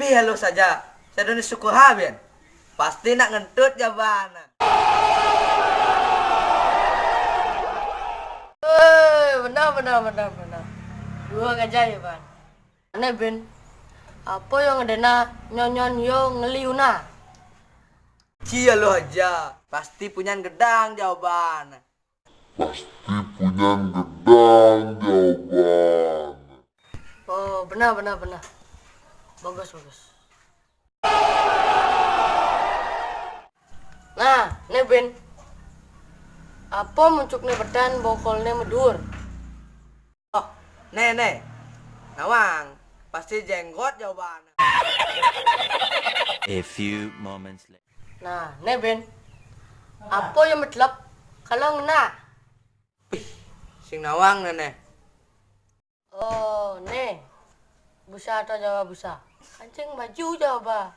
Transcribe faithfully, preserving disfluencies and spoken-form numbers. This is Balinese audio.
Ih, halus aja. Saya udah syukur ha, Bin. Pasti nak ngentut jawaban. Eh, benar, benar, benar, benar. Dua aja ya, Bang. Aneh, Bin. Apa yang ngedena nyonyon yo ngeliuna? Cia lo aja. Pasti punyan gedang jawaban. Pasti punyan gedang jawaban. Oh, benar, benar, benar. Bagus, bagus. Nah, ne, Bin. Apa muncukne bedan bokolne medur? Oh, ne, ne. Nawang. Pasti jenggot jawaban. A few moments later. Nah, ne, Bin. Apa yang medelep kalau ngena? Wih, sing nawang ne, ne. Oh, ne. Busa atau Jawa busa? Kancing baju Jawa.